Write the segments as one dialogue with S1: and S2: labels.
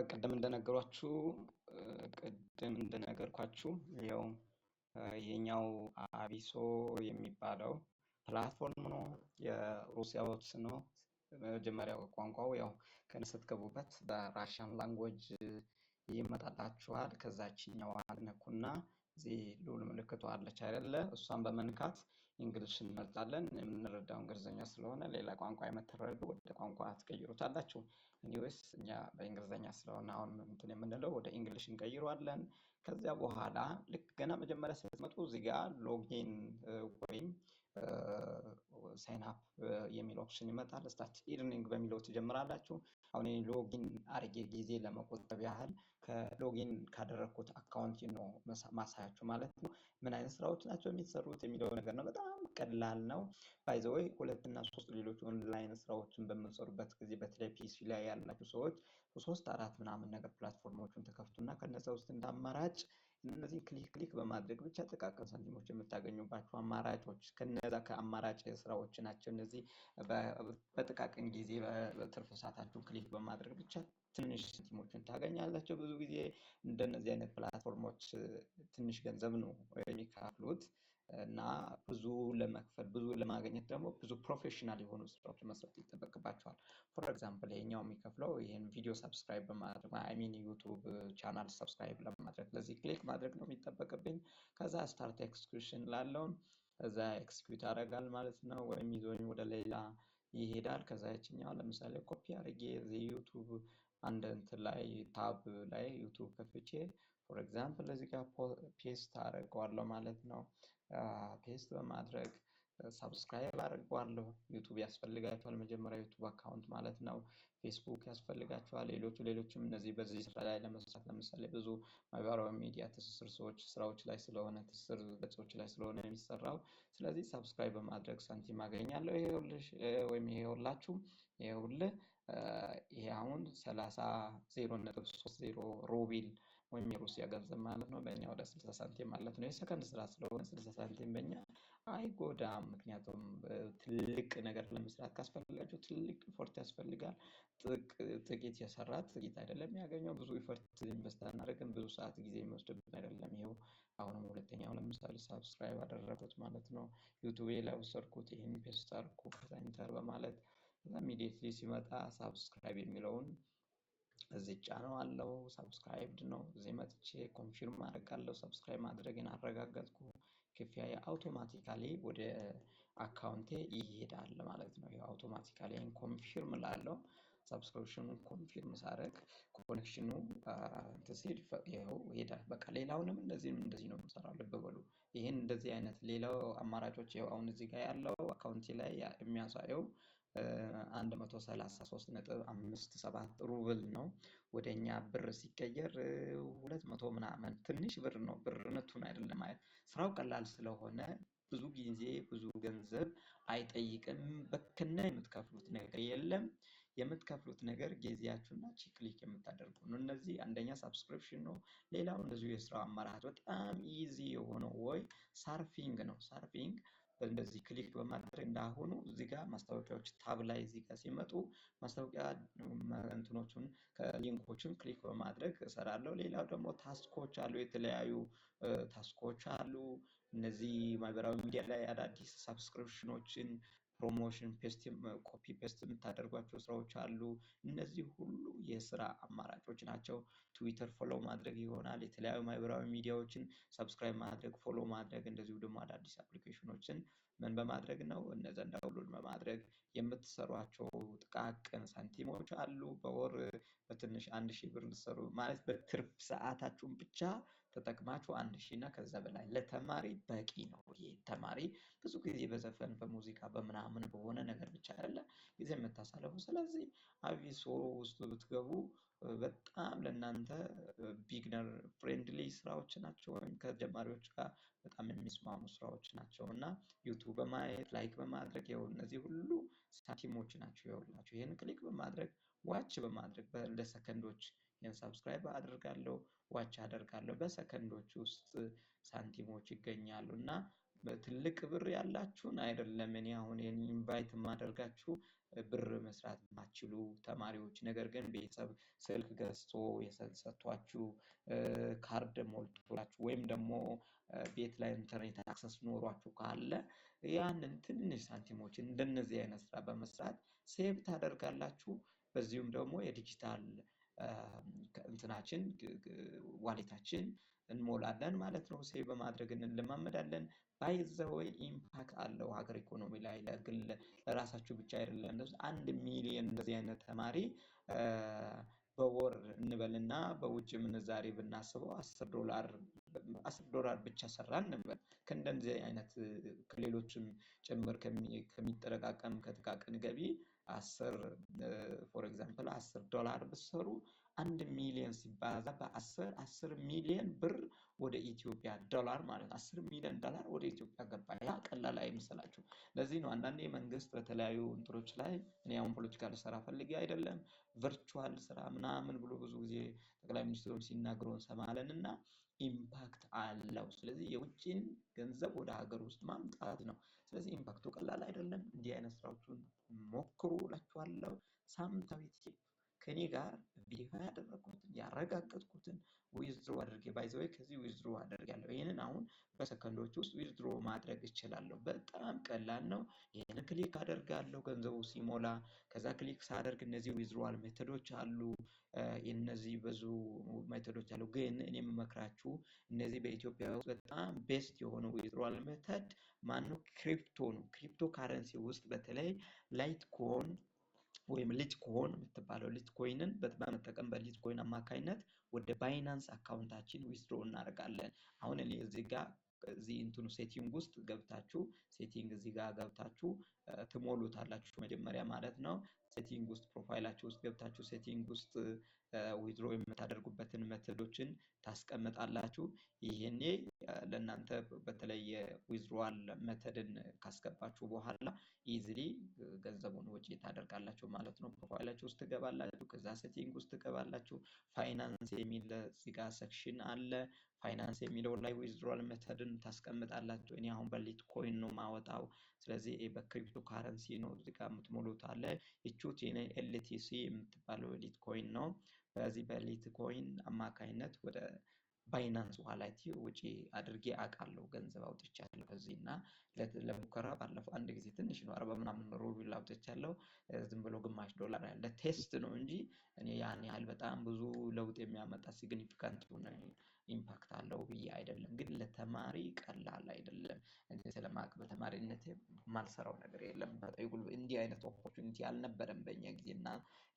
S1: ቅድም እንደነገሯችሁ ቅድም እንደነገርኳችሁ ያው ይሄኛው አቪሶ የሚባለው platform ነው፣ የሩሲያዎች ነው። መጀመሪያው ቋንቋው ያው ከነ ስትገቡበት በ Russian language ይመጣላችኋል። ከዛችኛዋ ነኩና እዚህ ሉል ምልክቷ አለች አይደለ? እሷን በመንካት English እንመርጣለን። የምንረዳው እንግሊዝኛ ስለሆነ ሌላ ቋንቋ የምትረዱ ወደ ቋንቋ ትቀይሩታላችሁ። Anyways እኛ በእንግሊዝኛ ስለሆነ አሁን እንትን የምንለው ወደ English እንቀይረዋለን። ከዚያ በኋላ ልክ ገና መጀመሪያ ስትመጡ እዚህ ጋር login ወይም sign up የሚል option ይመጣል። Start earning በሚለው ትጀምራላችሁ። አሁን login አርጌ ጊዜ ለመቆጠብ ያህል ከ login ካደረግኩት account ነው ማሳያችሁ ማለት ነው። ምን አይነት ስራዎች ናቸው የሚሰሩት የሚለው ነገር ነው። በጣም ቀላል ነው። By the way ሁለት እና ሶስት ሌሎች ኦንላይን ስራዎችን በምንሰሩበት ጊዜ በተለይ PC ላይ ያላችሁ ሰዎች ሶስት አራት ምናምን ነገር platform ኦችን ተከፍቱና ከነዛ ውስጥ እንደ አማራጭ እነዚህ click click በማድረግ ብቻ ጥቃቅን ሳንቲሞች የምታገኙባቸው አማራጮች ከነዛ ከአማራጭ ስራዎች ናቸው። እነዚህ በጥቃቅን ጊዜ በትርፍ ሰዓታችሁ click በማድረግ ብቻ ትንሽ ሳንቲሞችን ታገኛላችሁ። ብዙ ጊዜ እንደነዚህ አይነት platform ኦች ትንሽ ገንዘብ ነው የሚከፍሉት እና ብዙ ለመክፈል ብዙ ለማግኘት ደግሞ ብዙ professional የሆኑ ስራዎችን መስራት ይጠበቅባቸዋል። For example ይሄኛው የሚከፍለው ይህን ቪዲዮ subscribe በማድረግ፣ I mean YouTube channel subscribe ለማድረግ ለዚህ click ማድረግ ነው የሚጠበቅብኝ። ከዛ start execution ላለውን ከዛ execute ያደርጋል ማለት ነው፣ ወይም ይዞኝ ወደ ሌላ ይሄዳል። ከዛ ይችኛው ለምሳሌ ኮፒ አድርጌ እዚህ YouTube አንድ እንትን ላይ tab ላይ YouTube ከፍቼ for example እዚህ ጋር paste አደርገዋለሁ ማለት ነው። Paste በማድረግ subscribe አድርገዋለሁ። YouTube ያስፈልጋቸዋል መጀመሪያ YouTube account ማለት ነው። ፌስቡክ ያስፈልጋቸዋል። ሌሎቹ ሌሎችም እነዚህ በዚህ ስራ ላይ ለመስራት ለምሳሌ ብዙ ማህበራዊ ሚዲያ ትስስር ሰዎች ስራዎች ላይ ስለሆነ ትስስር ገጾች ላይ ስለሆነ የሚሰራው፣ ስለዚህ subscribe በማድረግ ሳንቲም አገኛለሁ። ይኸውልሽ ወይም ይኸውላችሁ ይኸውልህ ይሄ አሁን 30.30 ሩብል ወይም የሩሲያ ገንዘብ ማለት ነው። በእኛ ወደ 60 ሳንቲም ማለት ነው። የሰከንድ ስራ ስለሆነ 60 ሳንቲም በእኛ አይጎዳም። ምክንያቱም ትልቅ ነገር ለመስራት ካስፈለጋችሁ ትልቅ effort ያስፈልጋል። ጥቂት የሰራ ጥቂት አይደለም የሚያገኘው። ብዙ effort invest አናደርግም። ብዙ ሰዓት ጊዜ የሚወስድብን አይደለም። ይኸው አሁንም ሁለተኛው ለምሳሌ subscribe አደረጉት ማለት ነው። YouTube ላይ ወሰድኩት፣ ይህን paste አልኩ፣ ከዛ enter በማለት immediately ሲመጣ subscribe የሚለውን እዚህ ጫነዋለሁ። Subscribed ነው። እዚህ መጥቼ confirm አደርጋለሁ። Subscribe ማድረግን አረጋገጥኩ። ክፍያ automatically ወደ account ኤ ይሄዳል ማለት ነው። ይኸው automatically confirm ላለው subscription ኑን confirm ሳደርግ connection ኑ እንትን ሲል ይኸው ይሄዳል። በቃ ሌላውንም እንደዚህ እንደዚህ ነው የምሰራው። ልብ በሉ። ይህን እንደዚህ አይነት ሌላው አማራጮች ይኸው አሁን እዚህ ጋር ያለው account ኤ ላይ የሚያሳየው 133.57 ሩብል ነው። ወደ እኛ ብር ሲቀየር 200 ምናምን ትንሽ ብር ነው። ብርነቱን አይደለም ማለት ስራው ቀላል ስለሆነ ብዙ ጊዜ ብዙ ገንዘብ አይጠይቅም። በክነ የምትከፍሉት ነገር የለም። የምትከፍሉት ነገር ጊዜያችሁና click የምታደርጉ ነው። እነዚህ አንደኛ subscription ነው። ሌላው እንደዚሁ የስራ አማራጭ በጣም easy የሆነው ወይ surfing ነው። Surfing እንደዚህ click በማድረግ እንዳሁኑ እዚህ ጋር ማስታወቂያዎች tab ላይ እዚህ ጋር ሲመጡ ማስታወቂያ እንትኖቹን link ኦችን click በማድረግ እሰራለሁ። ሌላው ደግሞ task ኦች አሉ፣ የተለያዩ task ኦች አሉ። እነዚህ ማህበራዊ ሚዲያ ላይ አዳዲስ subscription ኖችን promotion paste copy paste የምታደርጓቸው ስራዎች አሉ። እነዚህ ሁሉ የስራ አማራጮች ናቸው። Twitter follow ማድረግ ይሆናል። የተለያዩ ማህበራዊ ሚዲያዎችን subscribe ማድረግ፣ follow ማድረግ፣ እንደዚሁ ደግሞ አዳዲስ application ኖችን ምን በማድረግ ነው እነዛን download በማድረግ የምትሰሯቸው ጥቃቅን ሳንቲሞች አሉ። በወር በትንሽ 1,000 ብር ልትሰሩ ማለት በትርፍ ሰዓታችሁን ብቻ ተጠቅማችሁ 1,000 እና ከዛ በላይ ለተማሪ በቂ ነው። ይሄ ተማሪ ብዙ ጊዜ በዘፈን በሙዚቃ በምናምን በሆነ ነገር ብቻ አይደለ ጊዜ የምታሳልፉ። ስለዚህ አቪሶ ውስጥ ብትገቡ በጣም ለእናንተ beginner friendly ስራዎች ናቸው፣ ወይም ከጀማሪዎች ጋር በጣም የሚስማሙ ስራዎች ናቸው እና YouTube በማየት like በማድረግ ይኸው እነዚህ ሁሉ ሳንቲሞች ናቸው። ይኸውላችሁ ይህን click በማድረግ watch በማድረግ ለሰከንዶች ይህን subscribe አደርጋለሁ፣ watch አደርጋለሁ። በሰከንዶች ውስጥ ሳንቲሞች ይገኛሉ እና ትልቅ ብር ያላችሁን አይደለም። እኔ አሁን invite የማደርጋችሁ ብር መስራት የማትችሉ ተማሪዎች፣ ነገር ግን ቤተሰብ ስልክ ገዝቶ ሰጥቷችሁ፣ ካርድ ሞልቶላችሁ ወይም ደግሞ ቤት ላይ ኢንተርኔት access ኖሯችሁ ካለ ያንን ትንሽ ሳንቲሞችን እንደነዚህ አይነት ስራ በመስራት save ታደርጋላችሁ። በዚሁም ደግሞ የዲጂታል እንትናችን wallet ኣችን እንሞላለን ማለት ነው። Save በማድረግ እንለማመዳለን። By the way, impact አለው ሀገር ኢኮኖሚ ላይ፣ ለግል ለራሳችሁ ብቻ አይደለም። 1 ሚሊዮን እንደዚህ አይነት ተማሪ በወር እንበልና በውጭ ምንዛሬ ብናስበው 10 ዶላር፣ 10 ዶላር ብቻ ሰራ እንበል፣ ከእንደዚህ አይነት ከሌሎችም ጭምር ከሚጠረቃቀም ከጥቃቅን ገቢ 10፣ for example 10 ዶላር ብትሰሩ 1 ሚሊዮን ሲባዛ በ10 10 ሚሊዮን ብር ወደ ኢትዮጵያ ዶላር ማለት ነው። 10 ሚሊዮን ዶላር ወደ ኢትዮጵያ ገባ። ያ ቀላል አይምሰላችሁ። ለዚህ ነው አንዳንዴ መንግስት በተለያዩ እንትኖች ላይ፣ እኔ አሁን ፖለቲካ ልሰራ ፈልጌ አይደለም፣ virtual ስራ ምናምን ብሎ ብዙ ጊዜ ጠቅላይ ሚኒስትሩም ሲናገሩ እንሰማለን እና impact አለው። ስለዚህ የውጭን ገንዘብ ወደ ሀገር ውስጥ ማምጣት ነው። ስለዚህ impact ኡ ቀላል አይደለም። እንዲህ አይነት ስራዎችን ሞክሩ እላችኋለሁ። ሳምንታዊ tip ከኔ ጋር verify ያደረግኩትን ያረጋገጥኩትን withdraw አድርጌ፣ by the way ከዚህ withdraw አድርጌያለሁ። ይህንን አሁን በሰከንዶች ውስጥ withdraw ማድረግ እችላለሁ። በጣም ቀላል ነው። ይህንን click አደርጋለሁ ገንዘቡ ሲሞላ። ከዛ click ሳደርግ እነዚህ withdrawal method ኦች አሉ። የነዚህ ብዙ method ኦች አሉ። ግን እኔ የምመክራችሁ እነዚህ በኢትዮጵያ ውስጥ በጣም best የሆነ withdrawal method ማነው? Crypto ነው። ክሪፕቶ ካረንሲ ውስጥ በተለይ Litecoin ወይም Litecoin የምትባለው Litecoin ን በመጠቀም በ Litecoin አማካኝነት ወደ Binance account ኣችን withdraw እናደርጋለን። አሁን እኔ እዚህ ጋር እዚህ እንትኑ setting ውስጥ ገብታችሁ፣ setting እዚህ ጋር ገብታችሁ ትሞሉታላችሁ መጀመሪያ ማለት ነው። Setting ውስጥ profile ኣችሁ ውስጥ ገብታችሁ setting ውስጥ withdraw የምታደርጉበትን method ኦችን ታስቀምጣላችሁ። ይሄኔ ለእናንተ በተለይ የ withdrawal method ን ካስገባችሁ በኋላ easily ገንዘቡን ወጪ ታደርጋላችሁ ማለት ነው። Profile ኣችሁ ውስጥ ትገባላችሁ። ከዛ setting ውስጥ ትገባላችሁ። ፋይናንስ የሚል እዚህ ጋር section አለ። ፋይናንስ የሚለው ላይ withdrawal method ን ታስቀምጣላችሁ። እኔ አሁን በ Litecoin ነው ማወጣው። ስለዚህ በክሪፕቶ ካረንሲ ነው እዚህ ጋር የምትሞሉት አለ። ይቹት የኔ LTC የምትባለው Litecoin ነው። በዚህ በ Litecoin አማካኝነት ወደ Binance wallet ወጪ አድርጌ አውቃለሁ። ገንዘብ አውጥቻለሁ ከዚህ እና ለሙከራ ባለፈው አንድ ጊዜ ትንሽ ነው፣ 40 ምናምን ሩብል አውጥቻለሁ። ዝም ብሎ ግማሽ ዶላር ያለ test ነው እንጂ እኔ ያን ያህል በጣም ብዙ ለውጥ የሚያመጣ significant የሆነ impact አለው ብዬ አይደለም። ግን ለተማሪ ቀላል አይደለም። እኔ ስለማውቅ በተማሪነቴ የማልሰራው ነገር የለም። እንዲህ አይነት opportunity አልነበረም በእኛ ጊዜ እና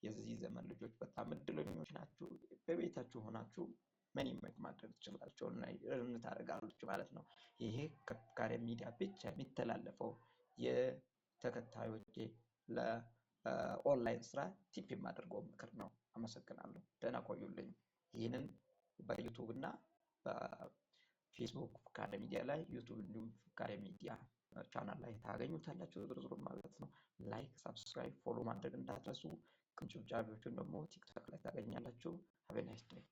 S1: የዚህ ዘመን ልጆች በጣም እድለኞች ናችሁ። በቤታችሁ ሆናችሁ money make ማድረግ ትችላላችሁ እና earn ታደርጋላችሁ ማለት ነው። ይሄ ከፍካሬ ሚዲያ ብቻ የሚተላለፈው የተከታዮቼ ለኦንላይን ስራ tip የማደርገው ምክር ነው። አመሰግናለሁ። ደህና ቆዩልኝ። ይህንን በ YouTube እና በፌስቡክ ፍካሬ ሚዲያ ላይ፣ YouTube እንዲሁም ፍካሬ ሚዲያ ቻናል ላይ ታገኙታላችሁ ዝርዝሩ ማለት ነው። Like፣ subscribe፣ follow ማድረግ እንዳትረሱ። ቅንጭብጫቢዎቹን ደግሞ TikTok ላይ ታገኛላችሁ። Have a nice day.